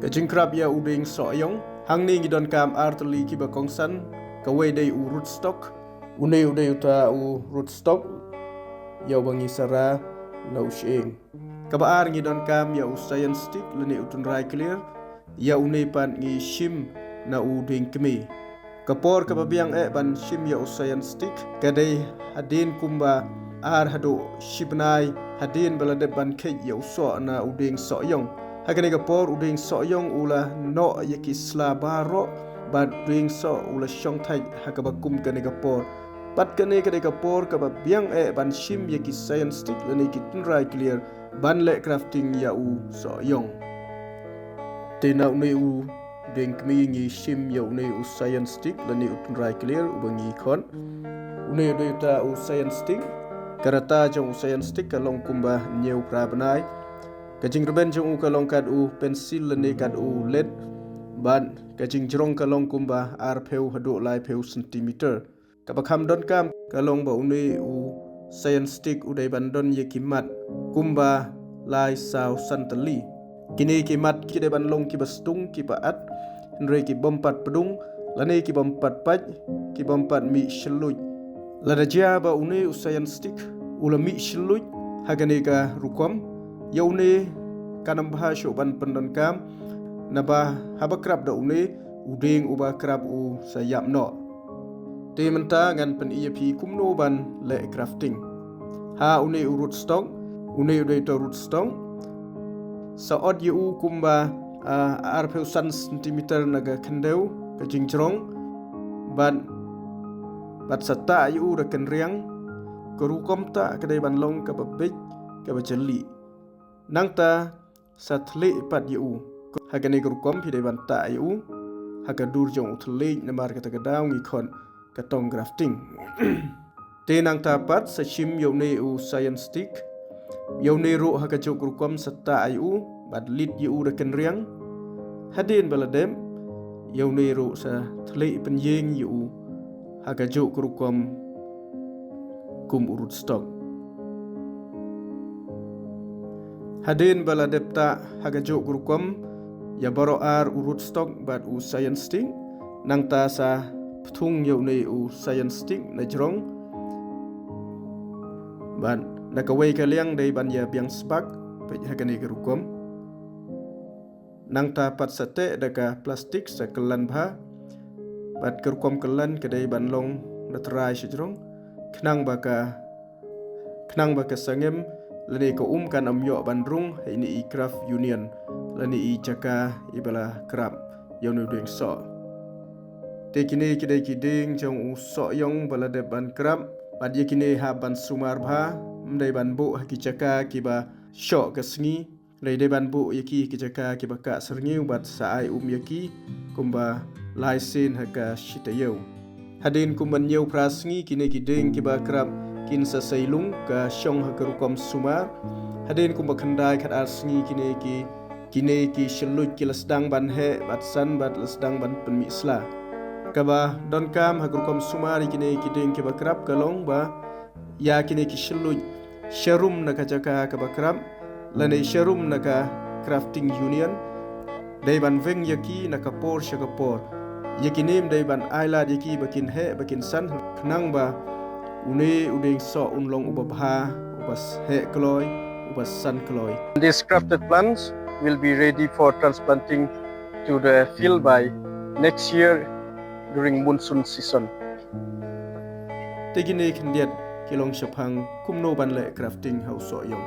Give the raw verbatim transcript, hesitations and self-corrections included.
Ka jingkrap ïa u dieng sohiong. Hangne ngi donkam ar tylli kiba kongsan, kawei dei u rootstock. Une u dei uta u rootstock ïa uba ngi sara na u shyieng. Kaba ar ngi donkam ïa u science stick lane u tynrai clear. Ïa une pat ngi shim na u dieng kmie. Ka por kaba biang eh ban shim ïa u science stick ka dei hadien kumba ar haduh shi bnai hadien ba la dep ban kheit ïa u soh na u dieng sohiong. Ha kane ka por u dieng sohiong u la noh ïa ki sla baroh bad u dieng soh u la shong thait ha kaba kum kane ka por. Pat kane ka dei ka por kaba biang eh ban shim ïa ki science stick lane ki tynrai clear ban leh crafting ïa u sohiong. Te na une u dieng kmie ngi shim ïa une u science stick lane u tynrai clear uba ngi khot. Une u dei uta u science stick. Ka rta jong u science stick ka long kumba hynñiew phra bnai. Ka jingrben jong u ka long kat u pencil lane kat u lead. Bad ka jingjrong ka long kumba arphew haduh laiphew centimeter. Kaba kham donkam ka long ba une u science stick u dei ban don ïa ki mat kumba lai saw san tylli. Kine ki mat ki dei ban long kiba stung kiba at, hynrei ki bym pat pdung lane ki bym pat pait, ki bym pat mih shylluit. Lada jia ba une u science stick u la mih shylluit ha kane ka rukom, ïa une kan ym bha shuh ban pyndonkam, naba haba krap da une u dieng uba krap u sa ïap noh. Te mynta ngan pyni ïa phi kumno ban leh crafting. Ha une u rootstock, une u dei uta u rootstock. Sa ot ïa u kumba, ah, arphew san centimeter na ka khyndew ka jingjrong. Bad, bad sa tah ïa u da kynriang. Ka rukom tah ka dei ban long kaba beit kaba jali. Nangta sa thylliej pat ïa u. Ha kane ka rukom phi dei ban tah ïa u ha ka dur jong u thylliej namar kata ka daw ngi khot ka tong grafting. Te nangta pat sa shim ïa une u science stick. Ïa une ruh ha kajuh ka rukom sa tah ïa u bad lid ïa u da kynriang. Hadien ba la dep ïa une ruh sa thylliej pynïeng ïa u ha kajuh ka rukom kum u rootstock. Hadien ba la dep tah ha kajuh ka rukom ïa baroh ar u rootstock bad u science stick, nangta sa pynthung ïa une u science stick na jrong. Bad na kawei ka liang dei ban ïa biang sbak, peit ha kane ka rukom. Nangta pat sa teh da ka plastik sa kyllan bha. Bad ka rukom kyllan ka dei ban long da trai sha jrong. Khnang ba ka, khnang ba ka sangem lane ka um kan ym ïoh ban rung ha ine i craft union lane i jaka iba la krap ïa une u dieng soh. Te kine ki dei ki dieng jong u sohiong ba la dep ban krap. Bad ïa kine hap ban sumar bha, ym dei ban buh ha ki jaka kiba shoh ka sngi. Hynrei dei ban buh ïa ki ha ki jaka kiba kah syrngiew bad sa ai um ïa ki kumba lai sien ha ka shi taïew. Hadien kumba hynñiew phra sngi kine ki dieng kiba krap kin sa sei lung ka shong ha ka rukom sumar. Hadien kumba khyndai khatar sngi kine ki, kine ki shylluit ki la sdang ban heh bad san bad la sdang ban pynmih sla. Kaba donkam ha ka rukom sumar ïa kine ki dieng kiba krap ka long ba ïa kine ki shylluit sharum na ka jaka kaba krap lane sharum na ka crafting union. Dei ban weng ïa ki na ka por sha ka por. Ïa kine ym dei ban ai lad ïa ki ba kin heh ba kin san, khnang ba une u dieng soh un long uba bha, uba s-, heh kloi, uba san kloi. These crafted plants will be ready for transplanting to the field by next year during monsoon season. Te kine khyndiat ki long shaphang kumno ban leh crafting ha u sohiong.